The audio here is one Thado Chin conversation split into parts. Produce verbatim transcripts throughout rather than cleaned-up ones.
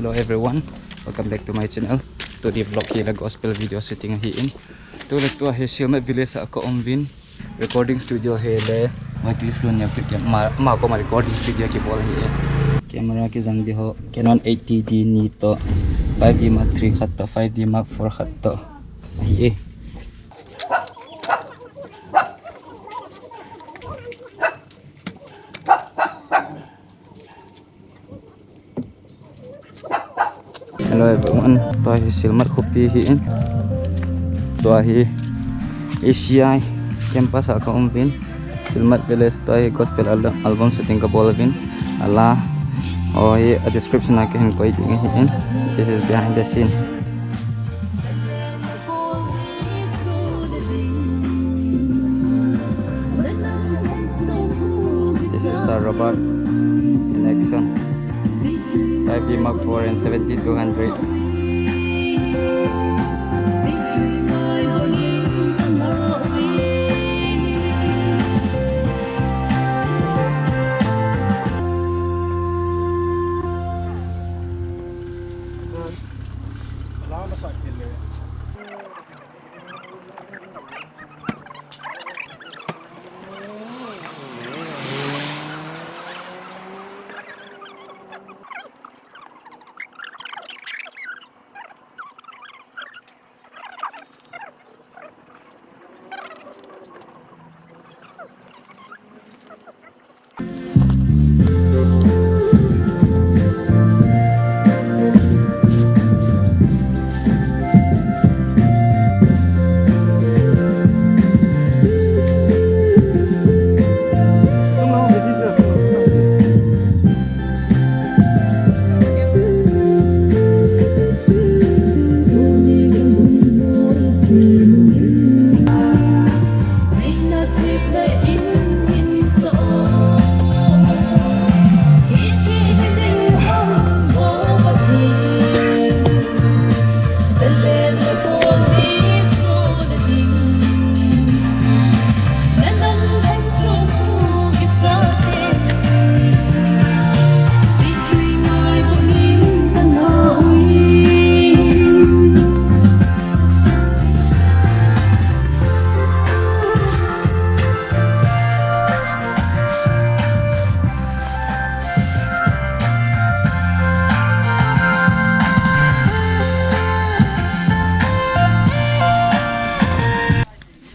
Hello everyone, welcome back to my channel. Today vlog hi la gospel video shooting ahi in. Tule tua hi Silmat village a ka um uvin. Recording studio hi le Michael Sloan ya ki ma ma ko ma recording studio kibol hi e. Camera kijang di ho Canon eighty D ni to, five D Mark three khat to, five D Mark four khat to. Ahi e. Hello everyone, tua hi Silmat khopi hi in. Tua hi A C I campus a ka um uvin. Silmat village, tua hi gospel al- album shooting ka bol uvin. Ala, o hi a description a ka hin koi ding hi in. This is behind the scene. This is a robot in action. Five D Mark four and seventy two hundred.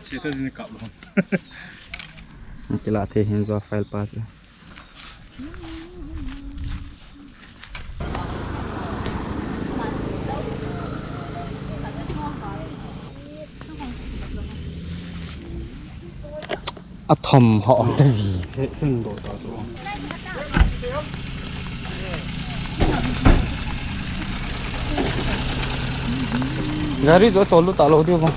Seta din kap lo. Kila the hin jo file pass. A thom ho ang ta vi. He, heng do ta chu. Gari jo tolu ta lo diu ba.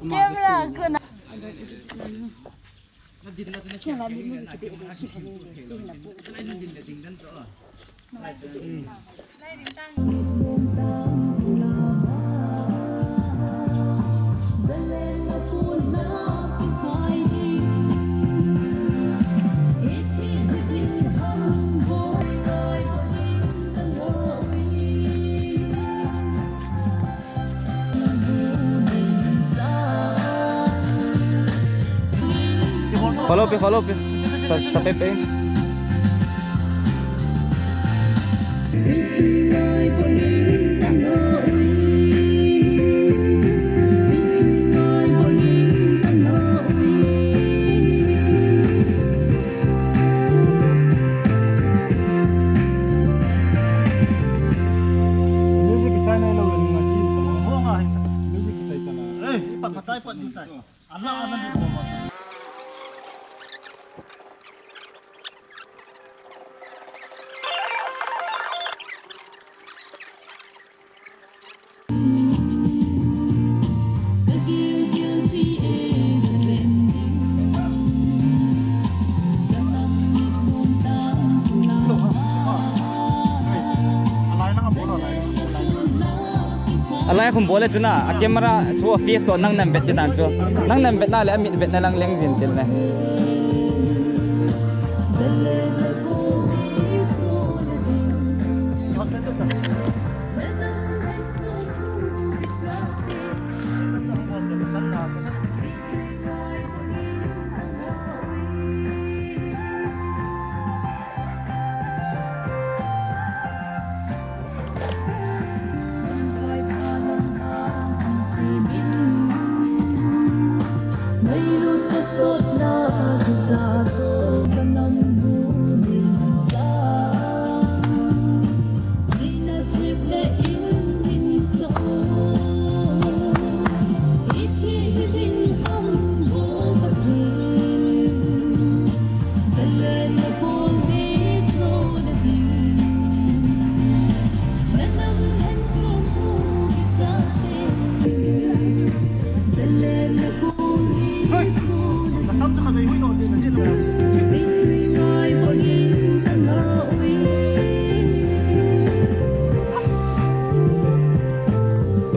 Camera ko na. Follow pe, follow pe. Sa, sa pe pe. Music kichai nai lo, music kichai chana. Eh, pat, pat, pat, pat. Khum bol le chu na, a camera chu a face to nang nam vet di tan chu. Nang nam vet na le a mit vet na lang leng jin til ne.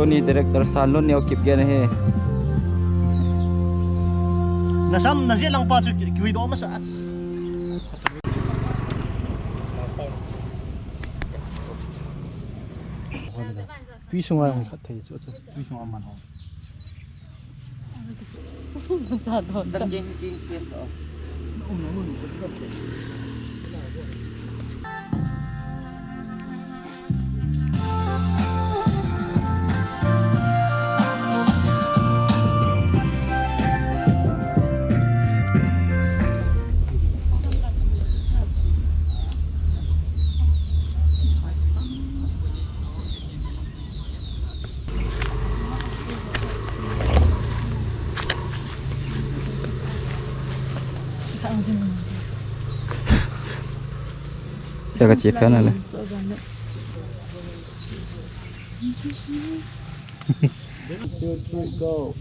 Tuni director Sanlun neo kip gen hi. Nasam, naje lang pa chu kihui do masa. Tui sunga jong khat thei chu chu. Tui sunga man ho. Sa keng hi change place to. Chaka chi phan na le. Two, three, go.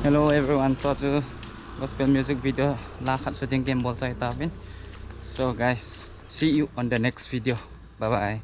Hello everyone, tua chu gospel music video la khat shooting kem bol chai tauvin. So guys, see you on the next video. Bye bye.